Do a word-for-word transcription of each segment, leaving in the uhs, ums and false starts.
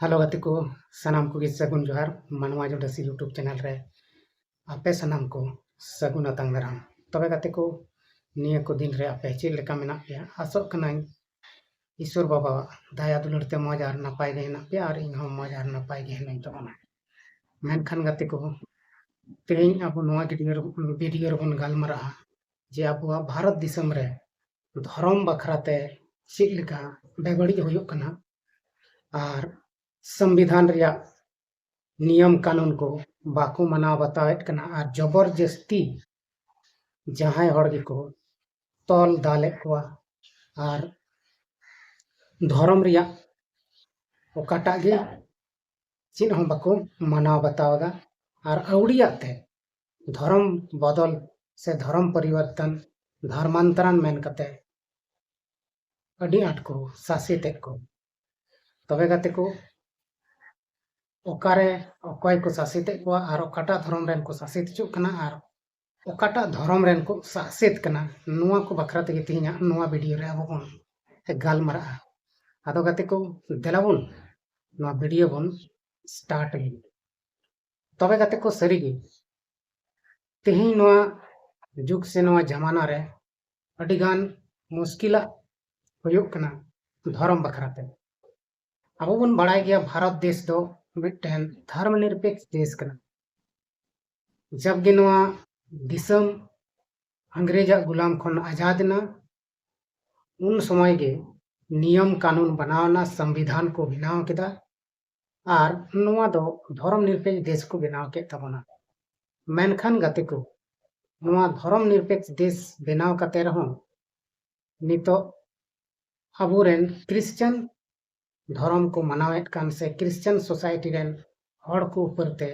Hello ᱜᱟᱛᱮ ᱠᱚ, ᱥᱟᱱᱟᱢ ᱠᱚᱜᱮ ᱥᱟᱹᱜᱩᱱ ᱡᱚᱦᱟᱨ᱾ ᱢᱟᱱᱣᱟ ᱡᱳᱰᱟᱥᱤ YouTube ᱪᱮᱱᱮᱞ ᱨᱮ ᱟᱯᱮ ᱥᱟᱱᱟᱢ ᱠᱚ ᱥᱟᱹᱜᱩᱱ ᱟᱛᱟᱝ ᱫᱟᱨᱟᱢ᱾ ᱛᱚᱵᱮ ᱜᱟᱛᱮ ᱠᱚ, ᱱᱤᱭᱟᱹ ᱠᱚ ᱫᱤᱱ ᱨᱮ ᱟᱯᱮ ᱪᱮᱫ ᱞᱮᱠᱟ ᱢᱮᱱᱟᱜ ᱯᱮᱭᱟ? ᱟᱥᱚᱜ ᱠᱟᱹᱱᱟᱹᱧ ᱤᱥᱚᱨ ᱵᱟᱵᱟᱣᱟᱜ ᱫᱟᱭᱟ ᱫᱩᱞᱟᱹᱲ ᱛᱮ ᱢᱚᱡᱽ ᱟᱨ ᱱᱟᱯᱟᱭ ᱜᱮ ᱦᱮᱱᱟᱜ ᱯᱮᱭᱟ ᱟᱨ ᱤᱧ ᱦᱚᱸ ᱢᱚᱡᱽ ᱟᱨ ᱱᱟᱯᱟᱭ ᱜᱮ ᱦᱮᱱᱟᱹᱧ ᱛᱟᱵᱚᱱᱟ᱾ ᱢᱮᱱᱠᱷᱟᱱ ᱜᱟᱛᱮ ᱠᱚ, ᱛᱮᱦᱮᱧ ᱟᱵᱚ ᱱᱚᱣᱟ ᱵᱷᱤᱰᱤᱭᱳ ᱨᱮᱵᱚᱱ ᱜᱟᱞᱢᱟᱨᱟᱜᱼᱟ ᱡᱮ ᱟᱵᱚᱣᱟᱜ ᱵᱷᱟᱨᱚᱛ ᱫᱤᱥᱚᱢ ᱨᱮ ᱫᱷᱚᱨᱚᱢ ᱵᱟᱠᱷᱨᱟ ᱛᱮ ᱪᱮᱫ ᱞᱮᱠᱟ ᱵᱮᱵᱟᱹᱲᱤᱡ ᱦᱩᱭᱩᱜ ᱠᱟᱱᱟ ᱟᱨ ᱥᱚᱝᱵᱤᱫᱷᱟᱱ ᱨᱮᱭᱟᱜ ᱱᱤᱭᱚᱢ ᱠᱟᱹᱱᱩᱱ ᱠᱚ ᱵᱟᱠᱚ ᱢᱟᱱᱟᱣ ᱵᱟᱛᱟᱣᱮᱫ ᱠᱟᱱᱟ ᱟᱨ ᱡᱚᱵᱚᱨ ᱡᱟᱹᱥᱛᱤ ᱡᱟᱦᱟᱸᱭ ᱦᱚᱲ ᱜᱮᱠᱚ ᱛᱚᱞ ᱫᱟᱞᱮᱫ ᱠᱚᱣᱟ ᱟᱨ ᱫᱷᱚᱨᱚᱢ ᱨᱮᱭᱟᱜ ᱚᱠᱟᱴᱟᱜ ᱜᱮ ᱪᱮᱫ ᱦᱚᱸ ᱵᱟᱠᱚ ᱢᱟᱱᱟᱣ ᱵᱟᱛᱟᱣ ᱮᱫᱟ᱾ ᱟᱨ ᱟᱹᱣᱲᱤᱭᱟᱜ ᱛᱮ ᱫᱷᱚᱨᱚᱢ ᱵᱚᱫᱚᱞ ᱥᱮ ᱫᱷᱚᱨᱚᱢ ᱯᱚᱨᱤᱵᱚᱨᱛᱚᱱ, ᱫᱷᱚᱨᱢᱟᱱᱛᱚᱨᱟᱱ ᱢᱮᱱ ᱠᱟᱛᱮ ᱟᱹᱰᱤ ᱟᱸᱴ ᱠᱚ ᱥᱟᱥᱮᱛᱮᱫ ᱠᱚ᱾ ᱛᱚᱵᱮ ᱜᱟᱛᱮ ᱠᱚ, ᱚᱠᱟᱨᱮ ᱚᱠᱚᱭ ᱠᱚ ᱥᱟᱥᱮᱛᱮᱫ ᱠᱚᱣᱟ ᱟᱨ ᱚᱠᱟᱴᱟᱜ ᱫᱷᱚᱨᱚᱢ ᱨᱮᱱ ᱠᱚ ᱥᱟᱥᱮᱛ ᱦᱚᱪᱚᱜ ᱠᱟᱱᱟ ᱟᱨ ᱚᱠᱟᱴᱟᱜ ᱫᱷᱚᱨᱚᱢ ᱨᱮᱱ ᱠᱚ ᱥᱟᱥᱮᱛ ᱠᱟᱱᱟ, ᱱᱚᱣᱟ ᱠᱚ ᱵᱟᱠᱷᱨᱟ ᱛᱮᱜᱮ ᱛᱮᱦᱮᱧᱟᱜ ᱱᱚᱣᱟ ᱵᱷᱤᱰᱤᱭᱳ ᱨᱮ ᱟᱵᱚ ᱵᱚᱱ ᱜᱟᱞᱢᱟᱨᱟᱜᱼᱟ᱾ ᱟᱫᱚ ᱜᱟᱛᱮ ᱠᱚ, ᱫᱮᱞᱟ ᱵᱚᱱ ᱱᱚᱣᱟ ᱵᱷᱤᱰᱤᱭᱳ ᱵᱚᱱ ᱥᱴᱟᱨᱴ ᱞᱮᱜᱮ᱾ ᱛᱚᱵᱮ ᱜᱟᱛᱮ ᱠᱚ, ᱥᱟᱹᱨᱤᱜᱮ ᱛᱮᱦᱮᱧ ᱱᱚᱣᱟ ᱡᱩᱜᱽ ᱥᱮ ᱱᱚᱣᱟ ᱡᱟᱢᱟᱱᱟ ᱨᱮ ᱟᱹᱰᱤᱜᱟᱱ ᱢᱩᱥᱠᱤᱞᱟᱜ ᱦᱩᱭᱩᱜ ᱠᱟᱱᱟ ᱫᱷᱚᱨᱚᱢ ᱵᱟᱠᱷᱨᱟ ᱛᱮ᱾ ᱟᱵᱚ ᱵᱚᱱ ᱵᱟᱲᱟᱭ ᱜᱮᱭᱟ, ᱵᱷᱟᱨᱚᱛ ᱫᱮᱥ ᱫᱚ ᱢᱤᱫᱴᱮᱱ ᱫᱷᱚᱨᱢᱚ ᱱᱤᱨᱯᱮᱠᱷ ᱫᱮᱥ ᱠᱟᱱᱟ᱾ ᱡᱟᱵᱜᱮ ᱱᱚᱣᱟ ᱫᱤᱥᱚᱢ ᱤᱝᱨᱮᱡᱟᱜ ᱜᱩᱞᱟᱢ ᱠᱷᱚᱱ ᱟᱡᱟᱫ ᱮᱱᱟ, ᱩᱱ ᱥᱚᱢᱚᱭ ᱜᱮ ᱱᱤᱭᱚᱢ ᱠᱟᱹᱱᱩᱱ ᱵᱮᱱᱟᱣ ᱮᱱᱟ, ᱥᱚᱝᱵᱤᱫᱷᱟᱱ ᱠᱚ ᱵᱮᱱᱟᱣ ᱠᱮᱫᱟ ᱟᱨ ᱱᱚᱣᱟ ᱫᱚ ᱫᱷᱚᱨᱚᱢ ᱱᱤᱨᱯᱮᱠᱷ ᱫᱮᱥ ᱠᱚ ᱵᱮᱱᱟᱣ ᱠᱮᱫ ᱛᱟᱵᱚᱱᱟ᱾ ᱢᱮᱱᱠᱷᱟᱱ ᱜᱟᱛᱮ ᱠᱚ, ᱱᱚᱣᱟ ᱫᱷᱚᱨᱚᱢ ᱱᱤᱨᱯᱮᱠᱷ ᱫᱮᱥ ᱵᱮᱱᱟᱣ ᱠᱟᱛᱮ ᱨᱮᱦᱚᱸ ᱱᱤᱛᱚᱜ ᱟᱵᱚᱨᱮᱱ ᱠᱷᱨᱤᱥᱪᱟᱱ ᱫᱷᱚᱨᱚᱢ ᱠᱚ ᱢᱟᱱᱟᱣᱮᱫ ᱠᱟᱱ ᱥᱮ ᱠᱷᱨᱤᱥᱪᱟᱱ ᱥᱳᱥᱟᱭᱴᱤ ᱨᱮᱱ ᱦᱚᱲ ᱠᱚ ᱩᱯᱚᱨ ᱛᱮ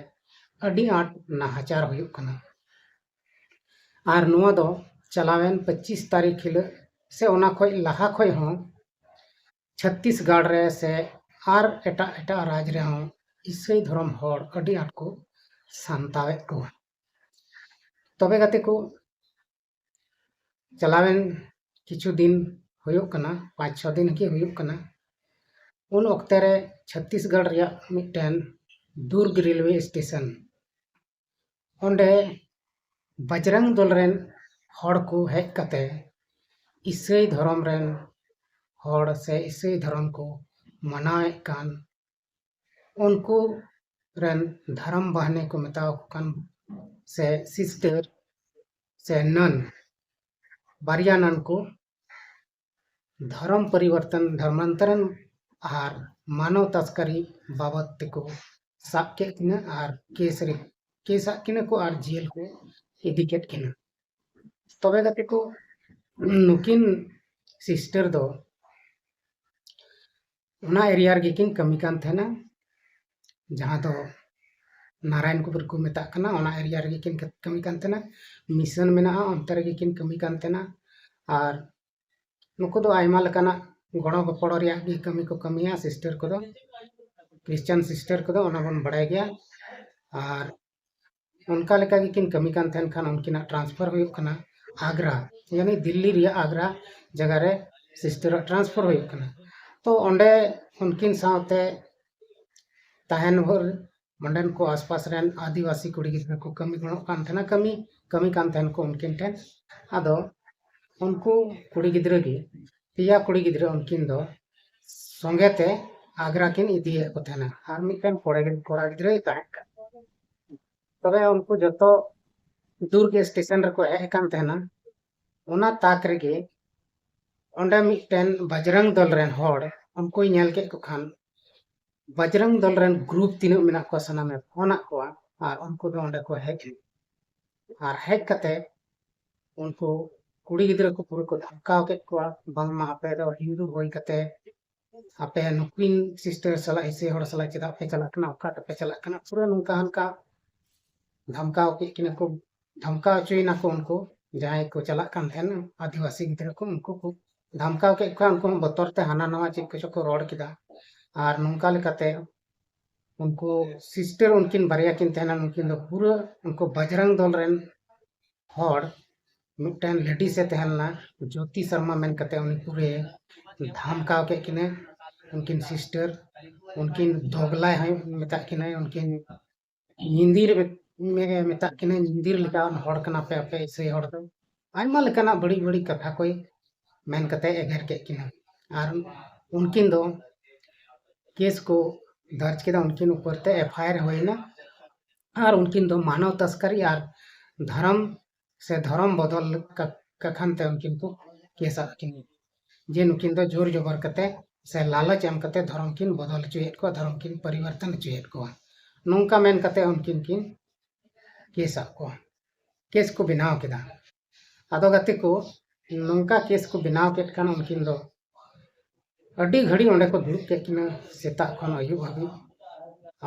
ᱟᱹᱰᱤ ᱟᱸᱴ ᱱᱟᱦᱟᱪᱟᱨ ᱦᱩᱭᱩᱜ ᱠᱟᱱᱟ᱾ ᱟᱨ ᱱᱚᱣᱟ ᱫᱚ ᱪᱟᱞᱟᱣᱮᱱ ᱯᱚᱸᱪᱤᱥ ᱛᱟᱹᱨᱤᱠᱷ ᱦᱤᱞᱳᱜ ᱥᱮ ᱚᱱᱟ ᱠᱷᱚᱡ ᱞᱟᱦᱟ ᱠᱷᱚᱡ ᱦᱚᱸ ᱪᱷᱚᱛᱛᱤᱥᱜᱚᱲ ᱨᱮ ᱥᱮ ᱟᱨ ᱮᱴᱟᱜ ᱮᱴᱟᱜ ᱨᱟᱡᱽ ᱨᱮᱦᱚᱸ ᱤᱥᱟᱹᱭ ᱫᱷᱚᱨᱚᱢ ᱦᱚᱲ ᱟᱹᱰᱤ ᱟᱸᱴ ᱠᱚ ᱥᱟᱱᱛᱟᱣᱮᱫ ᱠᱚᱣᱟ᱾ ᱛᱚᱵᱮ ᱜᱟᱛᱮ ᱠᱚ, ᱪᱟᱞᱟᱣᱮᱱ ᱠᱤᱪᱷᱩ ᱫᱤᱱ ᱦᱩᱭᱩᱜ ᱠᱟᱱᱟ, ᱯᱟᱸᱪ ᱪᱷᱚ ᱫᱤᱱ ᱜᱮ ᱦᱩᱭᱩᱜ ᱠᱟᱱᱟ, ᱩᱱ ᱚᱠᱛᱮ ᱨᱮ ᱪᱷᱚᱛᱛᱤᱥᱜᱚᱲ ᱨᱮᱭᱟᱜ ᱢᱤᱫᱴᱮᱱ ᱫᱩᱨᱜᱽ ᱨᱮᱞᱣᱮ ᱥᱴᱮᱥᱚᱱ, ᱚᱸᱰᱮ ᱵᱟᱡᱽᱨᱟᱝ ᱫᱚᱞ ᱨᱮᱱ ᱦᱚᱲ ᱠᱚ ᱦᱮᱡ ᱠᱟᱛᱮ ᱤᱥᱟᱹᱭ ᱫᱷᱚᱨᱚᱢ ᱨᱮᱱ ᱦᱚᱲ ᱥᱮ ᱤᱥᱟᱹᱭ ᱫᱷᱚᱨᱚᱢ ᱠᱚ ᱢᱟᱱᱟᱣᱮᱫ ᱠᱟᱱ ᱩᱱᱠᱩ ᱨᱮᱱ ᱫᱷᱚᱨᱚᱢ ᱵᱟᱦᱱᱤ ᱠᱚ ᱢᱮᱛᱟᱣ ᱠᱚ ᱠᱟᱱ ᱥᱮ ᱥᱤᱥᱴᱟᱨ ᱥᱮ ᱱᱟᱱ, ᱵᱟᱨᱭᱟ ᱱᱟᱱ ᱠᱚ ᱫᱷᱚᱨᱚᱢ ᱯᱚᱨᱤᱵᱚᱨᱛᱚᱱ, ᱫᱷᱚᱨᱢᱟᱱᱛᱚᱨᱚᱱ ᱟᱨ ᱢᱟᱱᱚᱣ ᱛᱟᱥᱠᱟᱨᱤ ᱵᱟᱵᱚᱫ ᱛᱮᱠᱚ ᱥᱟᱵ ᱠᱮᱫ ᱠᱤᱱᱟ ᱟᱨ ᱠᱮᱥ ᱨᱮ ᱠᱮᱥ ᱟᱫ ᱠᱤᱱᱟ ᱠᱚ ᱟᱨ ᱡᱮᱞ ᱠᱚ ᱤᱫᱤ ᱠᱮᱫ ᱠᱤᱱᱟ᱾ ᱛᱚᱵᱮ ᱜᱟᱛᱮ ᱠᱚ, ᱱᱩᱠᱤᱱ ᱥᱤᱥᱴᱟᱨ ᱫᱚ ᱚᱱᱟ ᱮᱨᱤᱭᱟ ᱨᱮᱜᱮ ᱠᱤᱱ ᱠᱟᱹᱢᱤ ᱠᱟᱱ ᱛᱟᱦᱮᱱᱟ, ᱡᱟᱦᱟᱸ ᱫᱚ ᱱᱟᱨᱟᱭᱚᱱᱯᱩᱨ ᱠᱚ ᱢᱮᱛᱟᱜ ᱠᱟᱱᱟ, ᱚᱱᱟ ᱮᱨᱤᱭᱟ ᱨᱮᱜᱮ ᱠᱤᱱ ᱠᱟᱹᱢᱤ ᱠᱟᱱ ᱛᱟᱦᱮᱱᱟ᱾ ᱢᱤᱥᱚᱱ ᱢᱮᱱᱟᱜᱼᱟ, ᱚᱱᱛᱮ ᱨᱮᱜᱮ ᱠᱤᱱ ᱠᱟᱹᱢᱤ ᱠᱟᱱ ᱛᱟᱦᱮᱱᱟ᱾ ᱟᱨ ᱱᱩᱠᱩ ᱫᱚ ᱟᱭᱢᱟ ᱞᱮᱠᱟᱱᱟᱜ ᱜᱚᱲᱚ ᱜᱚᱯᱚᱲᱚ ᱨᱮᱭᱟᱜ ᱜᱮ ᱠᱟᱹᱢᱤ ᱠᱚ ᱠᱟᱹᱢᱤᱭᱟ ᱥᱤᱥᱴᱟᱨ ᱠᱚᱫᱚ, ᱠᱷᱨᱤᱥᱪᱟᱱ ᱥᱤᱥᱴᱟᱨ ᱠᱚᱫᱚ, ᱚᱱᱟ ᱵᱚᱱ ᱵᱟᱲᱟᱭ ᱜᱮᱭᱟ᱾ ᱟᱨ ᱚᱱᱠᱟ ᱞᱮᱠᱟ ᱜᱮᱠᱤᱱ ᱠᱟᱹᱢᱤ ᱠᱟᱱ ᱛᱟᱦᱮᱱ ᱠᱷᱟᱱ ᱩᱱᱠᱤᱱᱟᱜ ᱴᱨᱟᱱᱥᱯᱷᱟᱨ ᱦᱩᱭᱩᱜ ᱠᱟᱱᱟ ᱟᱜᱽᱨᱟ, ᱭᱟᱱᱤ ᱫᱤᱞᱞᱤ ᱨᱮᱭᱟᱜ ᱟᱜᱽᱨᱟ ᱡᱟᱭᱜᱟ ᱨᱮ ᱥᱤᱥᱴᱟᱨᱟᱜ ᱴᱨᱟᱱᱥᱯᱷᱟᱨ ᱦᱩᱭᱩᱜ ᱠᱟᱱᱟ᱾ ᱛᱚ ᱚᱸᱰᱮ ᱩᱱᱠᱤᱱ ᱥᱟᱶᱛᱮ ᱛᱟᱦᱮᱱ ᱵᱷᱳᱨ ᱚᱸᱰᱮᱱ ᱠᱚ ᱟᱥᱯᱟᱥ ᱨᱮᱱ ᱟᱹᱫᱤᱵᱟᱹᱥᱤ ᱠᱩᱲᱤ ᱜᱤᱫᱽᱨᱟᱹ ᱠᱚ ᱠᱟᱹᱢᱤ ᱜᱚᱲᱚᱜ ᱠᱟᱱ ᱛᱟᱦᱮᱱᱟ, ᱠᱟᱹᱢᱤ ᱠᱟᱹᱢᱤ ᱠᱟᱱ ᱛᱟᱦᱮᱱ ᱠᱚ ᱩᱱᱠᱤᱱ ᱴᱷᱮᱱ᱾ ᱟᱫᱚ ᱩᱱᱠᱩ ᱠᱩᱲᱤ ᱜᱤᱫᱽᱨᱟᱹ ᱜᱮ, ᱯᱮᱭᱟ ᱠᱩᱲᱤ ᱜᱤᱫᱽᱨᱟᱹ ᱩᱱᱠᱤᱱ ᱫᱚ ᱥᱚᱸᱜᱮ ᱛᱮ ᱟᱜᱽᱨᱟ ᱠᱤᱱ ᱤᱫᱤᱭᱮᱫ ᱠᱚ ᱛᱟᱦᱮᱱᱟ, ᱟᱨ ᱢᱤᱫᱴᱮᱱ ᱠᱚᱲᱟ ᱜᱤᱫᱽᱨᱟᱹ, ᱠᱚᱲᱟ ᱜᱤᱫᱽᱨᱟᱹᱭ ᱛᱟᱦᱮᱸ ᱠᱟᱱᱟ᱾ ᱛᱚᱵᱮ ᱩᱱᱠᱩ ᱡᱚᱛᱚ ᱫᱩᱨᱜᱽ ᱥᱴᱮᱥᱚᱱ ᱨᱮᱠᱚ ᱦᱮᱡ ᱟᱠᱟᱱ ᱛᱟᱦᱮᱱᱟ᱾ ᱚᱱᱟ ᱛᱟᱠ ᱨᱮᱜᱮ ᱚᱸᱰᱮ ᱢᱤᱫᱴᱮᱱ ᱵᱟᱡᱽᱨᱟᱝ ᱫᱚᱞ ᱨᱮᱱ ᱦᱚᱲ ᱩᱱᱠᱩᱭ ᱧᱮᱞ ᱠᱮᱫ ᱠᱚ ᱠᱷᱟᱱ, ᱵᱟᱡᱽᱨᱟᱝ ᱫᱚᱞ ᱨᱮᱱ ᱜᱨᱩᱯ ᱛᱤᱱᱟᱹᱜ ᱢᱮᱱᱟᱜ ᱠᱚᱣᱟ ᱥᱟᱱᱟᱢᱮ ᱯᱷᱳᱱ ᱟᱫ ᱠᱚᱣᱟ, ᱟᱨ ᱩᱱᱠᱩ ᱫᱚ ᱚᱸᱰᱮ ᱠᱚ ᱦᱮᱡ ᱮᱱᱟ᱾ ᱟᱨ ᱦᱮᱡ ᱠᱟᱛᱮ ᱩᱱᱠᱩ ᱠᱩᱲᱤ ᱜᱤᱫᱽᱨᱟᱹ ᱠᱚ ᱯᱩᱨᱟᱹ ᱠᱚ ᱫᱷᱟᱢᱠᱟᱣ ᱠᱮᱫ ᱠᱚᱣᱟ, ᱵᱟᱝᱢᱟ ᱟᱯᱮ ᱫᱚ ᱦᱤᱱᱫᱩ ᱦᱩᱭ ᱠᱟᱛᱮ ᱟᱯᱮ ᱱᱩᱠᱤᱱ ᱥᱤᱥᱴᱟᱨ ᱥᱟᱞᱟᱜ, ᱤᱥᱟᱹᱭ ᱦᱚᱲ ᱥᱟᱞᱟᱜ ᱪᱮᱫᱟᱜ ᱯᱮ ᱪᱟᱞᱟᱜ ᱠᱟᱱᱟ, ᱚᱠᱟ ᱛᱮᱯᱮ ᱪᱟᱞᱟᱜ ᱠᱟᱱᱟ? ᱯᱩᱨᱟᱹ ᱱᱚᱝᱠᱟ ᱦᱟᱱᱠᱟ ᱫᱷᱟᱢᱠᱟᱣ ᱠᱮᱫ ᱠᱤᱱᱟ ᱠᱚ, ᱫᱷᱟᱢᱠᱟᱣ ᱦᱚᱪᱚᱭᱮᱱᱟ ᱠᱚ ᱩᱱᱠᱩ ᱡᱟᱦᱟᱸᱭ ᱠᱚ ᱪᱟᱞᱟᱜ ᱠᱟᱱ ᱛᱟᱦᱮᱱ ᱟᱹᱫᱤᱵᱟᱹᱥᱤ ᱜᱤᱫᱽᱨᱟᱹ ᱠᱚ, ᱩᱱᱠᱩ ᱠᱚ ᱫᱷᱟᱢᱠᱟᱣ ᱠᱮᱫ ᱠᱚᱣᱟ᱾ ᱩᱱᱠᱩ ᱦᱚᱸ ᱵᱚᱛᱚᱨ ᱛᱮ ᱦᱟᱱᱟ ᱱᱟᱣᱟ ᱪᱮᱫ ᱠᱚᱪᱚ ᱠᱚ ᱨᱚᱲ ᱠᱮᱫᱟ᱾ ᱟᱨ ᱱᱚᱝᱠᱟ ᱞᱮᱠᱟᱛᱮ ᱩᱱᱠᱩ ᱥᱤᱥᱴᱟᱨ ᱩᱱᱠᱤᱱ ᱵᱟᱨᱭᱟ ᱠᱤᱱ ᱛᱟᱦᱮᱱᱟ, ᱩᱱᱠᱤᱱ ᱫᱚ ᱯᱩᱨᱟᱹ ᱩᱱᱠᱩ ᱵᱟᱡᱽᱨᱟᱝ ᱫᱚᱞ ᱨᱮᱱ ᱦᱚᱲ, ᱢᱤᱫᱴᱮᱱ ᱞᱮᱰᱤᱥ ᱮ ᱛᱟᱦᱮᱸ ᱞᱮᱱᱟ ᱡᱳᱛᱤ ᱥᱚᱨᱢᱟ ᱢᱮᱱ ᱠᱟᱛᱮ, ᱩᱱᱤ ᱯᱩᱨᱟᱹ ᱫᱷᱟᱢᱠᱟᱣ ᱠᱮᱫ ᱠᱤᱱᱟᱹ᱾ ᱩᱱᱠᱤᱱ ᱥᱤᱥᱴᱟᱨ, ᱩᱱᱠᱤᱱ ᱫᱚᱜᱽᱞᱟᱭ ᱦᱚᱸ ᱢᱮᱛᱟᱜ ᱠᱤᱱᱟᱹᱭ, ᱩᱱᱠᱤᱱ ᱧᱤᱫᱤᱨ ᱢᱮ-, ᱢᱮᱛᱟᱜ ᱠᱤᱱᱟᱹ, ᱧᱤᱫᱤᱨ ᱞᱮᱠᱟᱱ ᱦᱚᱲ ᱠᱟᱱᱟ ᱯᱮ ᱟᱯᱮ ᱤᱥᱟᱹᱭ ᱦᱚᱲ ᱫᱚ᱾ ᱟᱭᱢᱟ ᱞᱮᱠᱟᱱᱟᱜ ᱵᱟᱹᱲᱤᱡ ᱵᱟᱹᱲᱤᱡ ᱠᱟᱛᱷᱟ ᱠᱚᱭ ᱢᱮᱱ ᱠᱟᱛᱮ ᱮᱜᱮᱨ ᱠᱮᱫ ᱠᱤᱱᱟ᱾ ᱟᱨ ᱩᱱᱠᱤᱱ ᱫᱚ ᱠᱮᱥ ᱠᱚ ᱫᱟᱨᱡᱽ ᱠᱮᱫᱟ, ᱩᱱᱠᱤᱱ ᱩᱯᱚᱨ ᱛᱮ ᱮᱯᱷ ᱟᱭ ᱟᱨ ᱦᱩᱭᱱᱟ᱾ ᱟᱨ ᱩᱱᱠᱤᱱ ᱫᱚ ᱢᱟᱱᱚᱣ ᱛᱟᱥᱠᱟᱨᱤ ᱟᱨ ᱫᱷᱚᱨᱚᱢ ᱥᱮ ᱫᱷᱚᱨᱚᱢ ᱵᱚᱫᱚᱞ ᱠᱟ-, ᱠᱟᱠᱷᱟᱱ ᱛᱮ ᱩᱱᱠᱤᱱ ᱠᱚ ᱠᱮᱥ ᱟᱫ ᱠᱤᱱ, ᱡᱮ ᱱᱩᱠᱤᱱ ᱫᱚ ᱡᱳᱨ ᱡᱚᱵᱚᱨ ᱠᱟᱛᱮ ᱥᱮ ᱞᱟᱞᱚᱪ ᱮᱢ ᱠᱟᱛᱮ ᱫᱷᱚᱨᱚᱢ ᱠᱤᱱ ᱵᱚᱫᱚᱞ ᱦᱚᱪᱚᱭᱮᱫ ᱠᱚᱣᱟ, ᱫᱷᱚᱨᱚᱢ ᱠᱤᱱ ᱯᱚᱨᱤᱵᱚᱨᱛᱚᱱ ᱦᱚᱪᱚᱭᱮᱫ ᱠᱚᱣᱟ, ᱱᱚᱝᱠᱟ ᱢᱮᱱ ᱠᱟᱛᱮ ᱩᱱᱠᱤᱱ ᱠᱤᱱ ᱠᱮᱥ ᱟᱫ ᱠᱚᱣᱟ, ᱠᱮᱥ ᱠᱚ ᱵᱮᱱᱟᱣ ᱠᱮᱫᱟ᱾ ᱟᱫᱚ ᱜᱟᱛᱮ ᱠᱚ, ᱱᱚᱝᱠᱟ ᱠᱮᱥ ᱠᱚ ᱵᱮᱱᱟᱣ ᱠᱮᱫ ᱠᱷᱟᱱ ᱩᱱᱠᱤᱱ ᱫᱚ ᱟᱹᱰᱤ ᱜᱷᱟᱹᱲᱤᱡ ᱚᱸᱰᱮ ᱠᱚ ᱫᱩᱲᱩᱵ ᱠᱮᱫ ᱠᱤᱱᱟᱹ, ᱥᱮᱛᱟᱜ ᱠᱷᱚᱱ ᱟᱹᱭᱩᱵ ᱦᱟᱹᱵᱤᱡ᱾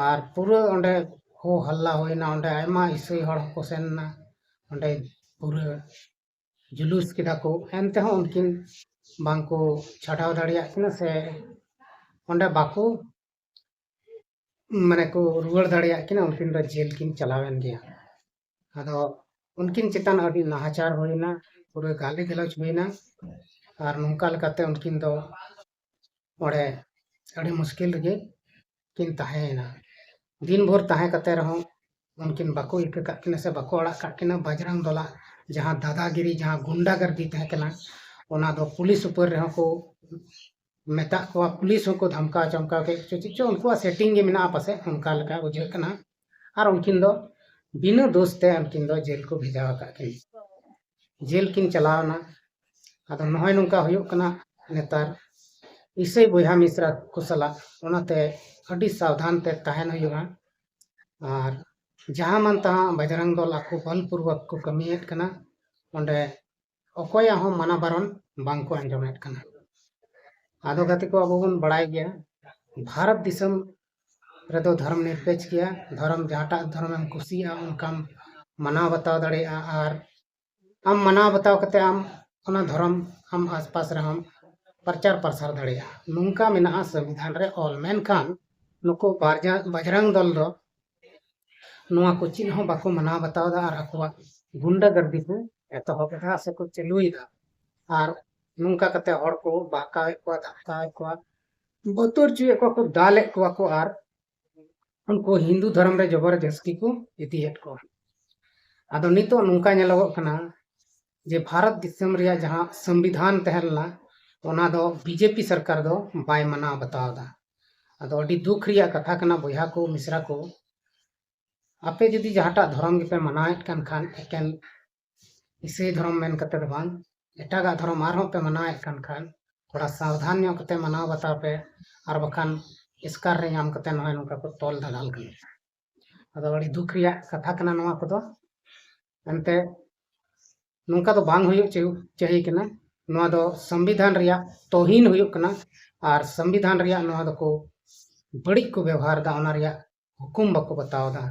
ᱟᱨ ᱯᱩᱨᱟᱹ ᱚᱸᱰᱮ ᱦᱳ ᱦᱟᱞᱞᱟ ᱦᱩᱭᱱᱟ, ᱚᱸᱰᱮ ᱟᱭᱢᱟ ᱤᱥᱟᱹᱭ ᱦᱚᱲ ᱦᱚᱸᱠᱚ ᱥᱮᱱ ᱮᱱᱟ, ᱚᱸᱰᱮ ᱯᱩᱨᱟᱹ ᱡᱩᱞᱩᱥ ᱠᱮᱫᱟ ᱠᱚ᱾ ᱮᱱ ᱛᱮᱦᱚᱸ ᱩᱱᱠᱤᱱ ᱵᱟᱝᱠᱚ ᱪᱷᱟᱰᱟᱣ ᱫᱟᱲᱮᱭᱟᱜ ᱠᱤᱱᱟ ᱥᱮ ᱚᱸᱰᱮ ᱵᱟᱠᱚ, ᱢᱟᱱᱮ, ᱠᱚ ᱨᱩᱣᱟᱹᱲ ᱫᱟᱲᱮᱭᱟᱜ ᱠᱤᱱᱟ, ᱩᱱᱠᱤᱱ ᱫᱚ ᱡᱮᱞ ᱠᱤᱱ ᱪᱟᱞᱟᱣᱮᱱ ᱜᱮᱭᱟ᱾ ᱟᱫᱚ ᱩᱱᱠᱤᱱ ᱪᱮᱛᱟᱱ ᱟᱹᱰᱤ ᱱᱟᱦᱟᱪᱟᱨ ᱦᱩᱭᱱᱟ, ᱯᱩᱨᱟᱹ ᱜᱟᱹᱞᱤ ᱜᱟᱞᱚᱪ ᱦᱩᱭᱱᱟ᱾ ᱟᱨ ᱱᱚᱝᱠᱟ ᱞᱮᱠᱟᱛᱮ ᱩᱱᱠᱤᱱ ᱫᱚ ᱚᱸᱰᱮ ᱟᱹᱰᱤ ᱢᱩᱥᱠᱤᱞ ᱨᱮᱜᱮ ᱠᱤᱱ ᱛᱟᱦᱮᱸᱭᱮᱱᱟ᱾ ᱫᱤᱱ ᱵᱷᱳᱨ ᱛᱟᱦᱮᱸ ᱠᱟᱛᱮ ᱨᱮᱦᱚᱸ ᱩᱱᱠᱤᱱ ᱵᱟᱠᱚ ᱤᱠᱟᱹ ᱠᱟᱜ ᱠᱤᱱᱟ ᱥᱮ ᱵᱟᱠᱚ ᱟᱲᱟᱜ ᱠᱟᱜ ᱠᱤᱱᱟ᱾ ᱵᱟᱡᱽᱨᱟᱝ ᱫᱚᱞᱟᱜ ᱡᱟᱦᱟᱸ ᱫᱟᱫᱟᱜᱤᱨᱤ, ᱡᱟᱦᱟᱸ ᱜᱩᱱᱰᱟᱜᱟᱨᱫᱤ ᱛᱟᱦᱮᱸ ᱠᱟᱱᱟ, ᱚᱱᱟ ᱫᱚ ᱯᱩᱞᱤᱥ ᱩᱯᱚᱨ ᱨᱮᱦᱚᱸ ᱠᱚ ᱢᱮᱛᱟᱜ ᱠᱚᱣᱟ, ᱯᱩᱞᱤᱥ ᱦᱚᱸᱠᱚ ᱫᱷᱟᱢᱠᱟᱣ ᱪᱟᱢᱠᱟᱣ ᱠᱮᱫ ᱠᱚ, ᱪᱮᱫ ᱪᱚ ᱩᱱᱠᱩᱣᱟᱜ ᱥᱮᱴᱤᱝ ᱜᱮ ᱢᱮᱱᱟᱜᱼᱟ ᱯᱟᱥᱮᱡ, ᱚᱱᱠᱟ ᱞᱮᱠᱟ ᱵᱩᱡᱷᱟᱹᱜ ᱠᱟᱱᱟ᱾ ᱟᱨ ᱩᱱᱠᱤᱱ ᱫᱚ ᱵᱤᱱᱟᱹ ᱫᱳᱥ ᱛᱮ ᱩᱱᱠᱤᱱ ᱫᱚ ᱡᱮᱞ ᱠᱚ ᱵᱷᱮᱡᱟ ᱟᱠᱟᱫ ᱠᱤᱱᱟ᱾ ᱡᱮᱞ ᱠᱤᱱ ᱪᱟᱞᱟᱣ ᱮᱱᱟ᱾ ᱟᱫᱚ ᱱᱚᱜᱼᱚᱭ ᱱᱚᱝᱠᱟ ᱦᱩᱭᱩᱜ ᱠᱟᱱᱟ ᱱᱮᱛᱟᱨ ᱤᱥᱟᱹᱭ ᱵᱚᱭᱦᱟ ᱢᱤᱥᱨᱟ ᱠᱚ ᱥᱟᱞᱟᱜ, ᱚᱱᱟᱛᱮ ᱟᱹᱰᱤ ᱥᱟᱵᱫᱷᱟᱱ ᱛᱮ ᱛᱟᱦᱮᱱ ᱦᱩᱭᱩᱜᱼᱟ᱾ ᱟᱨ ᱡᱟᱦᱟᱸ ᱢᱟᱱ ᱛᱟᱦᱟᱸ ᱵᱟᱡᱽᱨᱟᱝ ᱫᱚᱞ ᱟᱠᱚ ᱵᱚᱞᱯᱩᱨᱵᱚᱠ ᱠᱚ ᱠᱟᱹᱢᱤᱭᱮᱫ ᱠᱟᱱᱟ, ᱚᱸᱰᱮ ᱚᱠᱚᱭᱟᱜ ᱦᱚᱸ ᱢᱟᱱᱟ ᱵᱟᱨᱚᱱ ᱵᱟᱝ ᱠᱚ ᱟᱸᱡᱚᱢᱮᱫ ᱠᱟᱱᱟ᱾ ᱟᱫᱚ ᱜᱟᱛᱮ ᱠᱚ, ᱟᱵᱚ ᱵᱚᱱ ᱵᱟᱲᱟᱭ ᱜᱮᱭᱟ, ᱵᱷᱟᱨᱚᱛ ᱫᱤᱥᱚᱢ ᱨᱮᱫᱚ ᱫᱷᱚᱨᱚᱢ ᱱᱤᱨᱯᱮᱠᱷ ᱜᱮᱭᱟ᱾ ᱫᱷᱚᱨᱚᱢ, ᱡᱟᱦᱟᱸᱴᱟᱜ ᱫᱷᱚᱨᱚᱢᱮᱢ ᱠᱩᱥᱤᱭᱟᱜᱼᱟ, ᱚᱱᱠᱟᱢ ᱢᱟᱱᱟᱣ ᱵᱟᱛᱟᱣ ᱫᱟᱲᱮᱭᱟᱜᱼᱟ᱾ ᱟᱨ ᱟᱢ ᱢᱟᱱᱟᱣ ᱵᱟᱛᱟᱣ ᱠᱟᱛᱮ ᱟᱢ ᱚᱱᱟ ᱫᱷᱚᱨᱚᱢ ᱟᱢ ᱟᱥᱯᱟᱥ ᱨᱮᱦᱚᱸᱢ ᱯᱨᱚᱪᱟᱨ ᱯᱨᱚᱥᱟᱨ ᱫᱟᱲᱮᱭᱟᱜᱼᱟ, ᱱᱚᱝᱠᱟ ᱢᱮᱱᱟᱜᱼᱟ ᱥᱚᱝᱵᱤᱫᱷᱟᱱ ᱨᱮ ᱚᱞ᱾ ᱢᱮᱱᱠᱷᱟᱱ ᱱᱩᱠᱩ ᱵᱟᱨᱡᱟ-, ᱵᱟᱡᱽᱨᱟᱝ ᱫᱚᱞ ᱫᱚ ᱱᱚᱣᱟ ᱠᱚ ᱪᱮᱫ ᱦᱚᱸ ᱵᱟᱠᱚ ᱢᱟᱱᱟᱣ ᱵᱟᱛᱟᱣ ᱮᱫᱟ ᱟᱨ ᱟᱠᱚᱣᱟᱜ ᱜᱩᱱᱰᱟᱹ ᱜᱟᱨᱫᱤ ᱠᱚ ᱮᱛᱚᱦᱚᱵ ᱮᱫᱟ ᱥᱮᱠᱚ ᱪᱟᱹᱞᱩᱭᱮᱫᱟ᱾ ᱟᱨ ᱱᱚᱝᱠᱟ ᱠᱟᱛᱮ ᱦᱚᱲ ᱠᱚ ᱵᱟᱦᱠᱟᱣᱮᱫ ᱠᱚᱣᱟ, ᱫᱷᱟᱢᱠᱟᱣᱮᱫ ᱠᱚᱣᱟ᱾ ᱵᱚᱛᱚᱨ ᱦᱚᱪᱚᱭᱮᱫ ᱠᱚᱣᱟ ᱠᱚ, ᱫᱟᱞᱮᱫ ᱠᱚᱣᱟ ᱠᱚ ᱟᱨ ᱩᱱᱠᱩ ᱦᱤᱱᱫᱩ ᱫᱷᱚᱨᱚᱢ ᱨᱮ ᱡᱚᱵᱚᱨᱫᱚᱥᱛᱤ ᱠᱚ ᱤᱫᱤᱭᱮᱫ ᱠᱚᱣᱟ᱾ ᱟᱫᱚ ᱱᱤᱛᱚᱜ ᱱᱚᱝᱠᱟ ᱧᱮᱞᱚᱜᱚᱜ ᱠᱟᱱᱟ ᱡᱮ ᱵᱷᱟᱨᱚᱛ ᱫᱤᱥᱚᱢ ᱨᱮᱭᱟᱜ ᱡᱟᱦᱟᱸ ᱥᱚᱝᱵᱤᱫᱷᱟᱱ ᱛᱟᱦᱮᱸ ᱞᱮᱱᱟ, ᱚᱱᱟ ᱫᱚ ᱵᱤᱡᱮᱯᱤ ᱥᱚᱨᱠᱟᱨ ᱫᱚ ᱵᱟᱭ ᱢᱟᱱᱟᱣ ᱵᱟᱛᱟᱣ ᱮᱫᱟ᱾ ᱟᱫᱚ ᱟᱹᱰᱤ ᱫᱩᱠ ᱨᱮᱭᱟᱜ ᱠᱟᱛᱷᱟ ᱠᱟᱱᱟ ᱵᱚᱭᱦᱟ ᱠᱚ, ᱢᱤᱥᱨᱟ ᱠᱚ, ᱟᱯᱮ ᱡᱩᱫᱤ ᱡᱟᱦᱟᱸᱴᱟᱜ ᱫᱷᱚᱨᱚᱢ ᱜᱮᱯᱮ ᱢᱟᱱᱟᱣᱮᱫ ᱠᱟᱱ ᱠᱷᱟᱱ, ᱮᱠᱮᱱ ᱤᱥᱟᱹᱭ ᱫᱷᱚᱨᱚᱢ ᱢᱮᱱ ᱠᱟᱛᱮ ᱫᱚ ᱵᱟᱝ, ᱮᱴᱟᱜᱟᱜ ᱫᱷᱚᱨᱚᱢ ᱟᱨᱦᱚᱸ ᱯᱮ ᱢᱟᱱᱟᱣᱮᱫ ᱠᱟᱱ ᱠᱷᱟᱱ, ᱛᱷᱚᱲᱟ ᱥᱟᱵᱫᱷᱟᱱ ᱧᱚᱜ ᱠᱟᱛᱮ ᱢᱟᱱᱟᱣ ᱵᱟᱛᱟᱣ ᱯᱮ, ᱟᱨ ᱵᱟᱠᱷᱟᱱ ᱮᱥᱠᱟᱨ ᱨᱮ ᱧᱟᱢ ᱠᱟᱛᱮ ᱱᱚᱜᱼᱚᱭ ᱱᱚᱝᱠᱟ ᱠᱚ ᱛᱚᱞ ᱫᱟᱫᱟᱞ ᱠᱟᱱᱟ᱾ ᱟᱫᱚ ᱟᱹᱰᱤ ᱫᱩᱠ ᱨᱮᱭᱟᱜ ᱠᱟᱛᱷᱟ ᱠᱟᱱᱟ ᱱᱚᱣᱟ ᱠᱚᱫᱚ᱾ ᱮᱱᱛᱮ ᱱᱚᱝᱠᱟ ᱫᱚ ᱵᱟᱝ ᱦᱩᱭᱩᱜ ᱪᱟᱹᱦᱤ ᱠᱟᱱᱟ᱾ ᱱᱚᱣᱟ ᱫᱚ ᱥᱚᱝᱵᱤᱫᱷᱟᱱ ᱨᱮᱭᱟᱜ ᱛᱚᱦᱤᱱ ᱦᱩᱭᱩᱜ ᱠᱟᱱᱟ, ᱟᱨ ᱥᱚᱝᱵᱤᱫᱷᱟᱱ ᱨᱮᱭᱟᱜ ᱱᱚᱣᱟ ᱫᱚᱠᱚ ᱵᱟᱹᱲᱤᱡ ᱠᱚ ᱵᱮᱵᱚᱦᱟᱨ ᱮᱫᱟ, ᱚᱱᱟ ᱨᱮᱭᱟᱜ ᱦᱩᱠᱩᱢ ᱵᱟᱠᱚ ᱵᱟᱛᱟᱣ ᱮᱫᱟ᱾